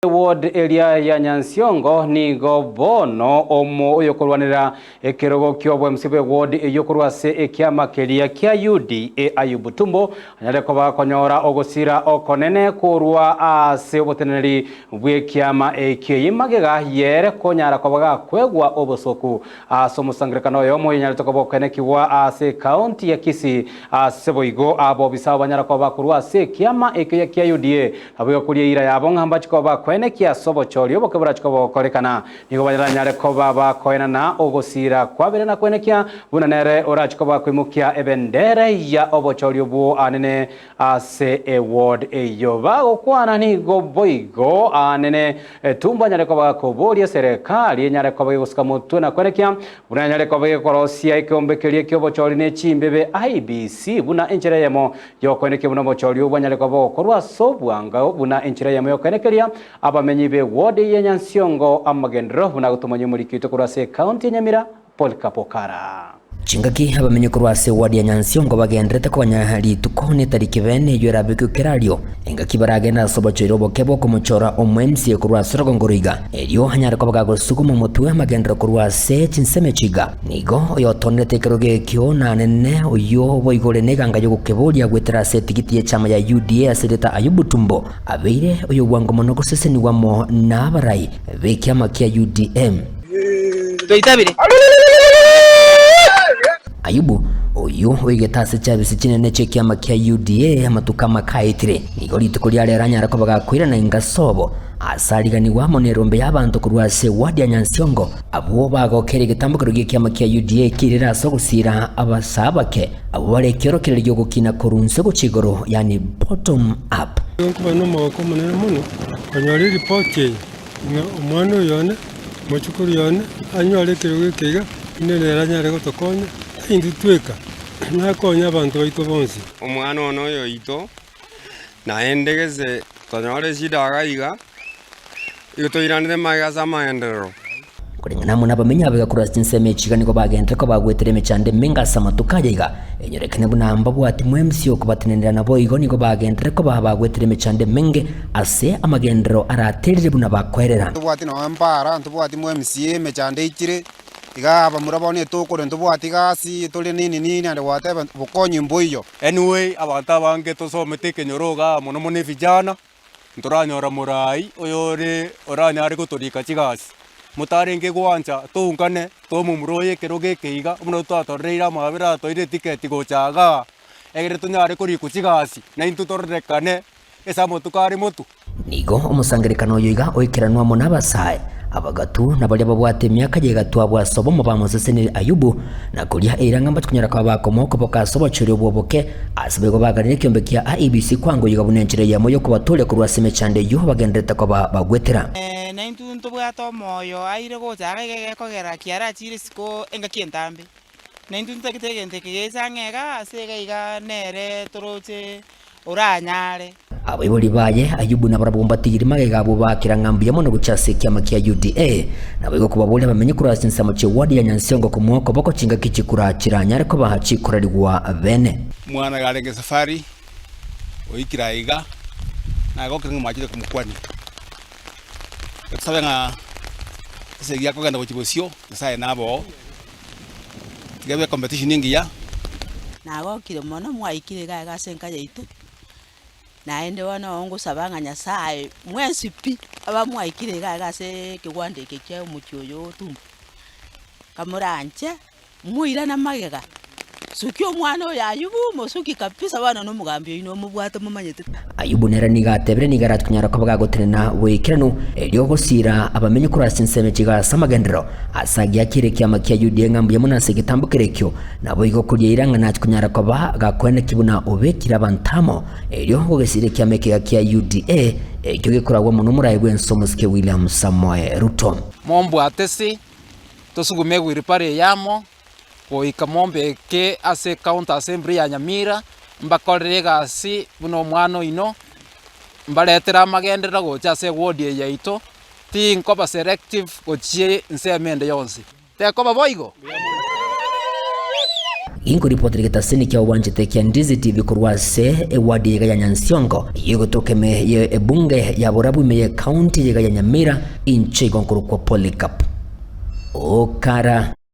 Ward eria ya Nyansiongo nigo bono omo oyokorwanera ekerogo ki'obwemsi bwe ward eyio korwa ase ekiama keria kia UDA Ayub Tumbo anyare koba konyora ogosira okonene korwa ase oboteneneri bw'ekiama ekio eye magega yere konyara koba gakwegwa obosoku ase omosangererekano oyomo oyonyarete koba okoenekigwa ase ekaunti ya Kisii ase boigo abobisa abo banyara koba bakorwa ase ekiama ekio kia UDA Naboigo koria eira yabo ng'a mbache koba bakoenekia ase obochori oboke borache koba bogokorekana. Nigo baranyare koba bakoenana ogosiira kwabere na koenekia buna nere orache koba akoimokia ebendera ya obochori obwo anene ase eward eyio. Bagokwana nigo boigo anene tumbo anyare koba gakoboria eserekari enyare koba gegosika motwe na koenekia buna enyare koba gegokorosia ekeombe keria ki'obochori ne chimbebe IEBC buna enchera eyemo Y'okoenekia buna omochori obwo anyare koba ogokorwa ase obwango buna enchera eyemo y'okoenekeria abamenyi be ward ya Nyansiongo amagenderero buna gotomanyia omoriki oito korwa ase ecounty ya Nyamira Polycarp Okara. Chingaki abamenyi korwa ase eward ya Nyansiongo bagendererete koganya rituko netariki bene eyio erabekwe kerario engaki baragende ase obochoire oboke bw'okomochora omo-MCA korwa ase orogongo roiga erio anyare koba gagosuguma omotwe amagenderero korwa ase chinsemo echi iga. Nigo oyotonerete ekerogo ekio nanene oyio boigo ore neganga y'ogokeboria goetera ase etigiti y'echama ya UDA ase erieta Ayubu Tumbo abeire oyobwango mono gosesenigwa amo nabarai b'ekiama kia UDA. Toitabire. Ayubu, oyio oigete ase chiabisi chinene chi'ekiama kia UDA amatuko amake aetire, nigo rituko ria rero anyare koba gakoirana inga sobo, ase ariganigwe amo nerombe y'abanto korwa ase ewadi ya Nyansiongo, Abwo bagokera egetambokero gi'ekiama kia UDA kirere ase ogosiira abasaa abake, abwo bare ekiorokererio gi'ogokina korwa inse gochia igoro, yaani bottom up. Nigo nkoba nomogoko omonene mono konyora eripoti eye, ng'a omwana oyo one, omochukuru oyo one, anyore ekerogo eke iga, buna nere anyare gotokonya, intwe tweka, nakonye abanto baito bonsi. Omwana one oyo oito, naende gese tonyore eshida iga iga, Igo toiranere magega ase amagenderero. Koreng'ana amo nabamenyi abaiga korwa ase chinsemo echi iga nigo bagenderete koba bagwetera emechando emenge ase amatuko aya iga, enyorekane buna mbabwati mwemsi okobatenenera naboigo nigo bagenderete koba bagwetera emechando emenge ase amagenderero araterire buna bakoerera. Ntobwati nonya mpara, ntobwati mwemsi, emechando eichire, iga abamura bono etokore ntobwati gasi, tore nini nini naende gwateba bokonyi mboiyo. Anyway, abanto abange tosomete ekenyoro igaa mono mono evijana, Ntoranyora moraai oyore oranyare gotorika chigasi, motarenge gwancha toungane tomomura oyo ekerogo eke iga, buna twatoreire amabera atoire etiketi gocha igaa, egere tonyare korikwa chigasi, naintwe tororekane ase amatuko are motwe. Nigo omosangererekano oyo iga oikeranwe amo nabasae, abagatu, na baria babwate emiaka y'egatwa abwo ase obomo bamosesenire Ayubu, na koria eira ng'a mbache konyora koba bakomoa okoboko ase obochori obwo oboke, ase boigo baganire ekiombe kia IEBC kwangoyiga buna enchera eyemo y'okobatooria korwa ase emechando eyio bagendererete koba bagwetera. Na intwe ntobwate omoyo aire gocha iga iga egekogera kiarachire isiko engaki entambe. Na intwe ntotagete egento eke gese ang'e iga ase iga iga nere toroche oranyare. Abaibori baye Ayubu nabarabwo mbatigire magega abwo baakera ng'a mbuya mono gochia ase ekiama kia UDA. Naboigo kobaboria bamenye korwa ase chinsemo chia ward ya Nyansiongo komoa okoboko chingaki chikura chiranyare koba chikorerigwa bene. Omwana iga arenge safari, oikire aiga, nagokire ng'a mwachire komokwania. Tosabe ng'a esegi akogenda gochia bosio, Nyasaye nabe oo, tiga ebe ecompetition engiya. Nagokire mono mwaikire iga iga ase enka yaito, naende bono ngosaba ng'a Nyasaye mwensi pi, abamwaikire iga iga ase ekegwanda eke kia omochie oyo o Tumbo, kamoranche moirane magega, sukia omwana oyo Ayubu, mosuki kabisa bono na omogambi oino omobwate momanyete. Ayubu nere nigo atebire nigo arachie konyara koba gagotenena boikeranu, erio gosiira abamenyi korwa ase chinsemo chiga ase amagenderero, ase agiakire ekiama kia Yudia ng'a mbuya mono ase egetambo keria ekio, Naboigo korieira ng'a nachie konyara koba gakoeneki buna obekire abanto amo, erio gogesiria ekiama ekega kia UDA, ekio gekoragwa mono omoraai bw'ense omosike William Samoei Ruto. Mombwate se, tosugume ewheelbarrow eye amo, goika mombeke ase ecounty assembly ya Nyamira, mbakorere egasi buna omwana oino, mbaretere amagenderero gocha ase eward eye yaito, tinkoba selective gochia ensemo ende yonsi. Tekoba boigo? Ginkoripotera egetaseni kia obwanchete kia Ndizi TV korwa ase ewadi eyega ya Nyansiongo, eyio egotoka ime ye ebunge ya Borabu ime ye county eyega ya Nyamira, inche igo nkorokwa Polycarp Okara.